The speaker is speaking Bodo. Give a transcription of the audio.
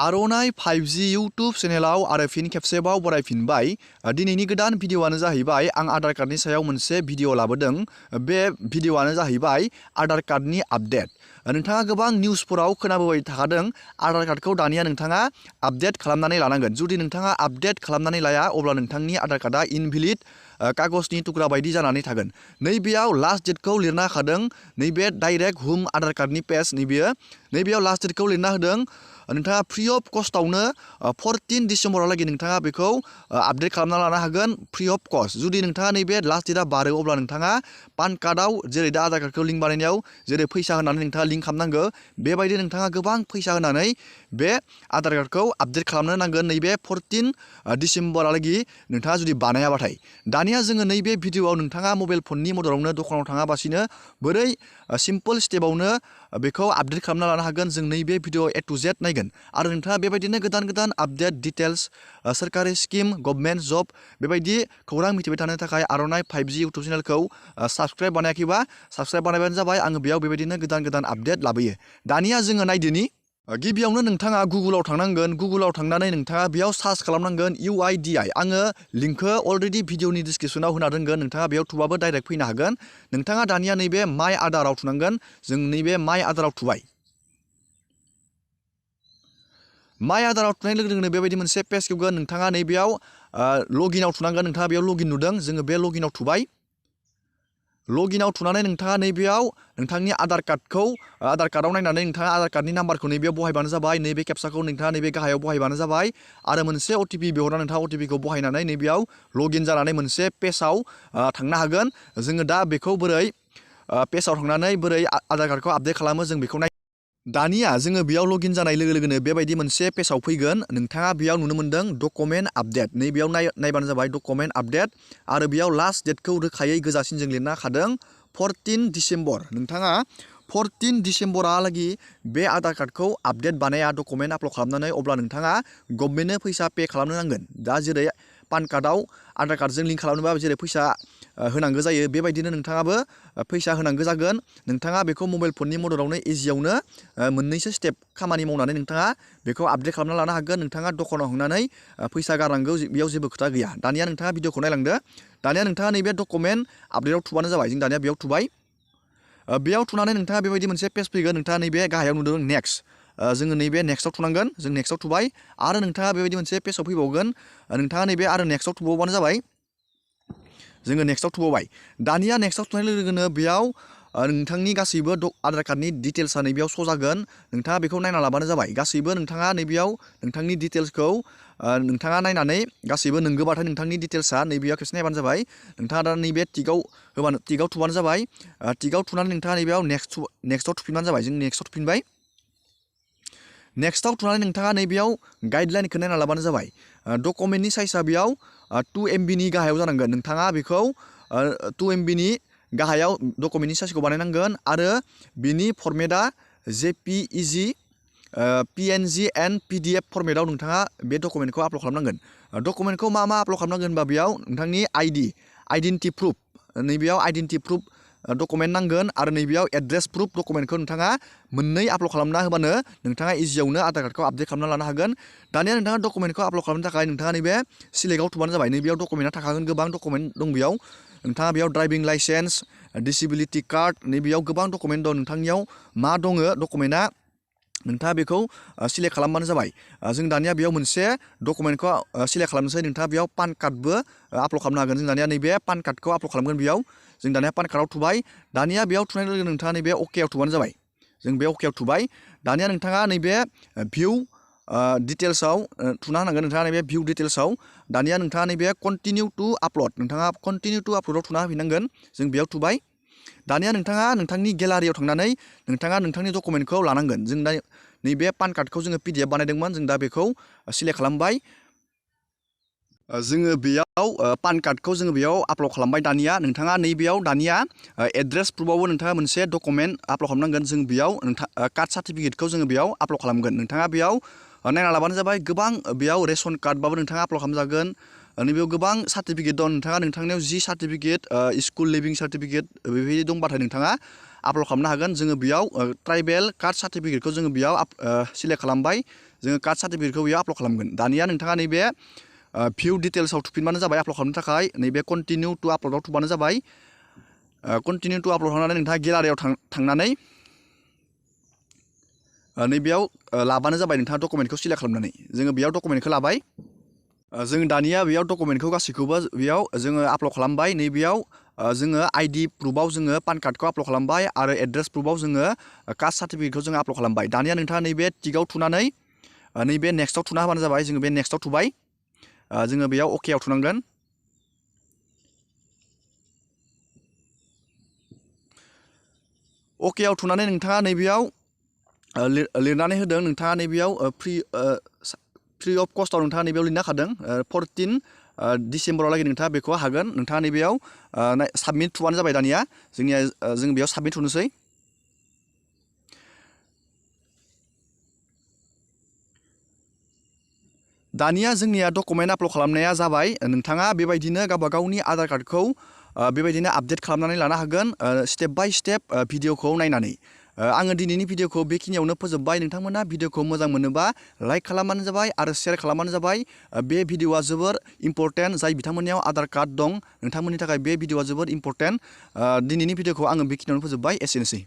आर'नाइ 5G YouTube चेनेलाव आरो फिन खेबसेबाव बरायफिनबाय। दिनैनि गोदान भिडिअ'आनो जाहैबाय आं आधार कार्डनि सायाव मोनसे भिडिअ' लाबोदों। बे भिडिअ'आनो जाहैबाय आधार कार्डनि आपडेट। नोंथाङा गोबां निउसफोराव खोनाबोबाय थाखादों आधार कार्डखौ दानिया नोंथाङा आपडेट खालामनानै लानांगोन। जुदि नोंथाङा आपडेट खालामनानै लाया अब्ला नोंथांनि आधार कार्डआ इनभेलिड कागजनि टुक्रा बायदि जानानै थागोन। नैबेयाव लास्ट डेटखौ लिरना होखादों। नैबे डाइरेक्ट होम आधार कार्डनि पेज नैबेयाव लास्ट डेटखौ लिरना होदों। नोंथाङा फ्रि अफ कस्टआवनो 14 डिसेम्बरावलागै नोंथाङा बेखौ आपडेट खालामना लानो हागोन फ्रि अफ कस्ट। जुदि नोंथाङा नैबे लास्ट डेटआ बारो अब्ला नोंथाङा पान कार्डआव जेरै दा आधार कार्डखौ लिंक बानायनायाव जेरै फैसा होनानै नोंथाङा लिंक खालामनांगौ बेबायदि नोंथाङा गोबां फैसा होनानै बे आधार कार्डखौ आपडेट खालामनो नांगोन नैबे 14 डिसेम्बरालागै नोंथाङा जुदि बानायाबाथाय। दानिया जोङो नैबे भिडिअ'आव नोंथाङा मबाइल फननि मददावनो दखानाव थाङाबासिनो बोरै सिम्पोल स्टेपावनो बेखौ आपडेट खालामना लानो हागोन जों नैबे भिडिअ A to Z नायगोन। आरो नोंथाङा बेबायदिनो गोदान गोदान आपडेट डिटेल्स सोरखारि स्किम गभर्नमेन्ट जब बेबायदि खौरां मिथिबाय थानो थाखाय आर'नाइ 5G इउटुब चेनेलखौ साबस्क्राइब बानायाखैबा साबस्क्राइब बानायबानो जाबाय। आङो बेयाव बेबायदिनो गोदान गोदान आपडेट लाबोयो। दानिया जोङो नायदोनि गिबियावनो नोंथाङा गुगोलाव थांनांगोन। गुगोलाव थांनानै नोंथाङा बेयाव सार्च खालामनांगोन UIDI। आङो लिंकखौ अलरेडि भिडिअनि डिसक्रिपसनाव होना दोनगोन। नोंथाङा बेयाव थुबाबो डाइरेक्ट फैनो हागोन। नोंथाङा दानिया नैबे माइ आधाराव थुनांगोन। जों नैबे माइ आधाराव थुबाय। माइ आधाराव थुनाय लोगो लोगोनो बेबायदि मोनसे पेज फैगोन। नोंथाङा नैबेयाव लगिनाव थुनांगोन। नोंथाङा बेयाव लगिन नुदों। जोङो बे लगिनाव थुबाय। लगिनाव थुनानै नोंथाङा नैबेयाव नोंथांनि आधार कार्डआव नायनानै नोंथाङा आधार कार्डनि नाम्बारखौ नैबेयाव बहायबानो जाबाय। नैबे केपसाखौ नोंथाङा नैबे गाहायाव बहायबानो जाबाय। आरो मोनसे OTP बिहरना नोंथाङा OTPखौ बहायनानै नैबेयाव लगिन जानानै मोनसे पेजआव थांनो हागोन। जोङो दा बेखौ बोरै पेजआव थांनानै बोरै आधार कार्डखौ आपडेट खालामो जों बेखौ दानिया जोङो बेयाव लगिन जानाय लोगो लोगोनो बेबायदि मोनसे पेजआव फैगोन। नोंथाङा बेयाव नुनो मोन्दों डकुमेन्ट आपडेट। नैबेयाव नायबानो जाबाय डकुमेन्ट आपडेट। आरो बेयाव लास्ट डेटखौ रोखायै गोजासिन जों लिरना खादों 14 डिसेम्बर। नोंथाङा 14 डिसेम्बरालागै बे आधार कार्डखौ आपडेट बानाया डकुमेन्ट आपल'ड खालामनानै अब्ला नोंथाङा गभर्नमेन्टनो फैसा पे खालामनो नांगोन। दा जेरै पान कार्डआव आधार कार्डजों लिंक खालामनोबा जेरै फैसा होनांगौ जायो बेबायदिनो नोंथाङाबो फैसा होनांगौ जागोन। नोंथाङा बेखौ मबाइल फननि मददावनो इजियावनो मोननैसो स्टेप खामानि मावनानै नोंथाङा बेखौ आपडेट खालामना लानो हागोन। नोंथाङा दखानाव थांनानै फैसा गारनांगौ बेयाव जेबो खोथा गैया। दानिया नोंथाङा भिडिअखौ नायलांदो। दानिया नोंथाङा नैबे डकुमेन्ट आपडेटआव थुबानो जाबाय। जों दानिया बेयाव थुबाय। बेयाव थुनानै नोंथाङा बेबायदि मोनसे पेज फैगोन। नोंथाङा नैबे गाहायाव नुदों नेक्स्ट। जोङो नैबे नेक्स्टआव थुनांगोन। जों नेक्स्टआव थुबाय। आरो नोंथाङा बेबायदि मोनसे पेजआव फैबावगोन। नोंथाङा नैबे आरो नेक्स्टआव थुबावबानो जाबाय। जोङो नेक्स्टआव थुबावबाय। दानिया नेक्स्टआव थुनाय लोगो लोगोनो बेयाव नोंथांनि गासैबो आधार कार्डनि डिटेल्सआ नैबेयाव श' जागोन। नोंथाङा बेखौ नायना लाबानो जाबाय। गासैबो नोंथाङा नैबेयाव नोंथांनि डिटेल्सखौ नोंथाङा नायनानै गासैबो नंगौबाथाय नोंथांनि डिटेल्सआ नैबेयाव खेबसे नायबानो जाबाय। नोंथाङा दा नैबे टिकआव थुबानो जाबाय। टिकआव थुनानै नोंथाङा नैबेयाव नेक्स्टआव थुफिनबानो जाबाय। जों नेक्स्टआव थुफिनबाय। नेक्स्टआव थुनानै नोंथाङा नैबेयाव गाइडलाइनखौ नायना लाबानो जाबाय। डकुमेन्टनि साइजआ बेयाव 2 MBनि गाहायाव जानांगोन। नोंथाङा बेखौ 2 MBनि गाहायाव डकुमेन्टनि साइजखौ बानायनांगोन। आरो बिनि फर्मेटआ JPEG PNG एन्ड PDF फर्मेटआव नोंथाङा बे डकुमेन्टखौ आपल'ड खालामनांगोन। डकुमेन्टखौ मा आपल'ड खालामनांगोन होनबा बेयाव नोंथांनि आइडेन्टिटि प्रुफ नैबेयाव आइडेन्टिटि प्रुफ डकुमेन्ट नांगोन। आरो नैबेयाव एड्रेस प्रुफ डकुमेन्टखौ नोंथाङा मोननै आपल'ड खालामना होबानो नोंथाङा इजियावनो आधार कार्डखौ आपडेट खालामना लानो हागोन। दानिया नोंथाङा डकुमेन्टखौ आपल'ड खालामनो थाखाय नोंथाङा नैबे सिलेक्टआव थुबानो जाबाय। नैबेयाव डकुमेन्टआ थाखागोन। गोबां डकुमेन्ट दं बेयाव। नोंथाङा बेयाव ड्राइभिं लाइसेन्स डिसेबिलिटि कार्ड नैबेयाव गोबां डकुमेन्ट दं। नोंथांनियाव मा दङ डकुमेन्टआ नोंथाङा बेखौ सिलेक्ट खालामबानो जाबाय। जों दानिया बेयाव मोनसे डकुमेन्टखौ सिलेक्ट खालामनोसै। नोंथाङा बेयाव पान कार्डबो आपल'ड खालामनो हागोन। जों दानिया नैबे पान कार्डखौ आपल'ड खालामगोन बेयाव। जों दानिया पान कार्डआव थुबाय। दानिया बेयाव थुनाय लोगो लोगो नोंथाङा नैबे अकेआव थुबानो जाबाय। जों बे अकेआव थुबाय। दानिया नोंथाङा नैबे भिउ डिटेल्सआव थुना होनांगोन। नोंथाङा नैबे भिउ डिटेल्सआव दानिया नोंथाङा नैबे कन्टिनिउ टु आपल'ड नोंथाङा कन्टिनिउ टु आपल'डआव थुना होफिननांगोन। जों बेयाव थुबाय। दानिया नोंथाङा नोंथांनि गेलारियाव थांनानै नोंथाङा नोंथांनि डकुमेन्टखौ लानांगोन। जों दा नैबे पान कार्डखौ जोङो PDF बानायदोंमोन। जों दा बेखौ सिलेक्ट खालामबाय। जोङो बेयाव पान कार्डखौ जोङो बेयाव आपल'ड खालामबाय। दानिया नोंथाङा नैबेयाव दानिया एड्रेस प्रुफआवबो नोंथाङा मोनसे डकुमेन्ट आपल'ड खालामनांगोन। जों बेयाव कास्ट सार्टिफिकेटखौ जोङो बेयाव आपल'ड खालामगोन। नोंथाङा बेयाव नायना लाबानो जाबाय। गोबां बेयाव रेशन कार्डबाबो नोंथाङा आपल'ड खालामजागोन। नैबेयाव गोबां सार्टिफिकेट दं। नोंथाङा नोंथांनियाव जि सार्टिफिकेट स्कुल लिभिं सार्टिफिकेट बेबायदि दंबाथाय नोंथाङा आपल'ड खालामनो हागोन जोङो बेयाव ट्राइबेल कास्ट सार्टिफिकेटखौ जोङो बेयाव सिलेक्ट खालामबाय जोङो कास्ट सार्टिफिकेटखौ बेयाव आपल'ड खालामगोन दानिया नोंथाङा नैबे भिउ डिटेल्सआव थुफिनबानो जाबाय आपल'ड खालामनो थाखाय नैबे कन्टिनिउ टु आपल'डआव थुबानो जाबाय कन्टिनिउ टु आपल'ड खालामनानै नोंथाङा गेलारियाव थांनानै नैबेयाव लाबानो जाबाय नोंथाङा डकुमेन्टखौ सिलेक्ट खालामनानै जोङो बेयाव डकुमेन्टखौ लाबाय जों दानिया बेयाव डकुमेन्टखौ गासैखौबो बेयाव जोङो आपल'ड खालामबाय नैबेयाव जोङो आइडि प्रुफआव जोङो पान कार्डखौ आपल'ड खालामबाय आरो एड्रेस प्रुफआव जोङो कास्ट सार्टिफिकेटखौ जोङो आपल'ड खालामबाय दानिया नोंथाङा नैबे टिकआव थुनानै नैबे नेक्स्टआव थुना होबानो जाबाय जोङो बे नेक्स्टआव थुबाय जोङो बेयाव अकेआव थुनांगोन अकेआव थुनानै नोंथाङा नैबेयाव लिरनानै होदों नोंथाङा नैबेयाव फ्रि अफ कस्टआव नोंथाङा नैबेयाव लिरना होखादों 14 डिसेम्बरावलागै नोंथाङा बेखौ हागोन नोंथाङा नैबेयाव साबमिट थुबानो जाबाय दानिया जों बेयाव साबमिट थुनोसै दानिया जोंनिया डकुमेन्ट आपल'ड खालामनाया जाबाय नोंथाङा बेबायदिनो गावबा गावनि आधार कार्डखौ बेबायदिनो आपडेट खालामनानै लानो हागोन स्टेप बाय स्टेप भिडिअखौ नायनानै आङो दिनैनि भिडिअखौ बेखिनियावनो फोजोबबाय नोंथांमोना भिडिअखौ मोजां मोनोबा लाइक खालामबानो जाबाय आरो शेयार खालामबानो जाबाय बे भिडिअआ जोबोर इम्परटेन्ट जाय बिथांमोननियाव आधार कार्ड दं नोंथांमोननि थाखाय बे भिडिअआ जोबोर इम्परटेन्ट दिनैनि भिडिअखौ आङो बेखिनियावनो फोजोबबाय एसेनोसै